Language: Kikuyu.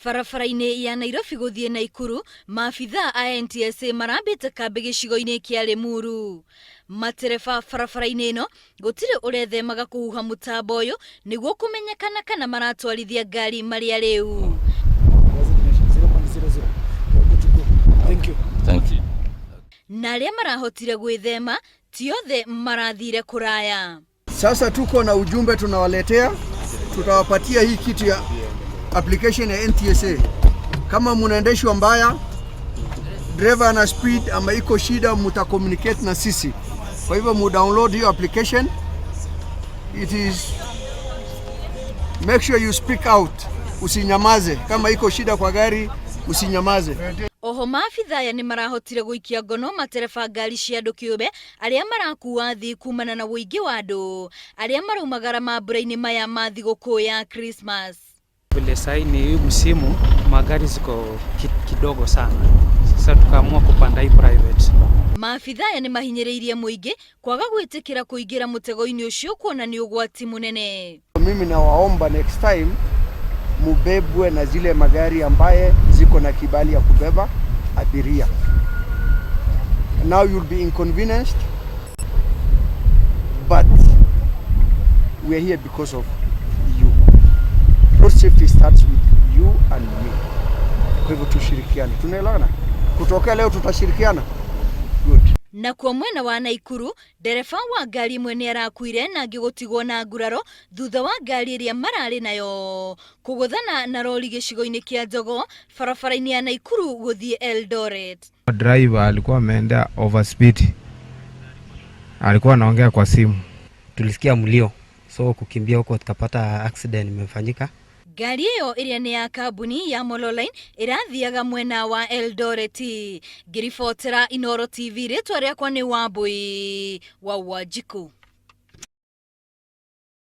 Barabara-inĩ ya Nairobi gũthiĩ Naikuru, maabithaa a NTSA marambĩte kambĩ gĩcigo-inĩ kĩa Limuru. Matereba barabara-inĩ ĩno gũtirĩ ũrethemaga kũhuha mũtambo ũyũ nĩguo kũmenyekana kana maratwarithia ngari marĩ arĩu. Na arĩa marahotire gwĩthema ti othe marathire kũraya. Sasa tuko na ujumbe tunawaletea, tutawapatia hii kitu ya application ya NTSA. Kama munaendeshwa mbaya, driver ana speed ama iko shida, muta communicate na sisi. Kwa hivyo mu download hiyo application. It is make sure you speak out, usinyamaze. Kama iko shida kwa gari usinyamaze. Oho maabithaa aya nĩ marahotire gũikia ngono matereba ngari cia andũ kĩũmbe arĩa marakuua athii kumana na ũingĩ wa andũ arĩa maraumagara mambura-inĩ maya ma thigũkũ ya Christmas. Vile sahii ni hii msimu magari ziko kidogo sana, sasa tukaamua kupanda hii private. Maabithaa aya nĩ mahinyĩrĩirie mũingĩ kwaga gwĩtĩkĩra kũingĩra mũtego-inĩ ũcio kuona nĩ ũgwati mũnene. Mimi nawaomba next time mubebwe na zile magari ambaye ziko na kibali ya kubeba abiria. Now you'll be inconvenienced, but we are here because of you. Road safety starts with you and me. Kwa hivyo tushirikiane, tunaelewana? Kutokea leo tutashirikiana. Good. Nakuo mwena wa Naikuru, ndereba wa ngari ĩmwe nĩ arakuire na angĩ gũtigwo na nguraro thutha wa ngari ĩrĩa mararĩ nayo kũgũthana na rori gĩcigo-inĩ kĩa Jogoo barabara-inĩ ya Naikuru gũthiĩ Eldoret. Driver alikuwa ameenda over speed, alikuwa anaongea kwa simu. Tulisikia mlio, so kukimbia huko tukapata accident imefanyika. Ngari ĩyo ĩrĩa nĩ ya kambuni ya Molo Line ĩrathiaga mwena wa Eldoret. Ngĩribotera Inooro TV, rĩtwa rĩakwa nĩ Wambui wa Wanjikũ.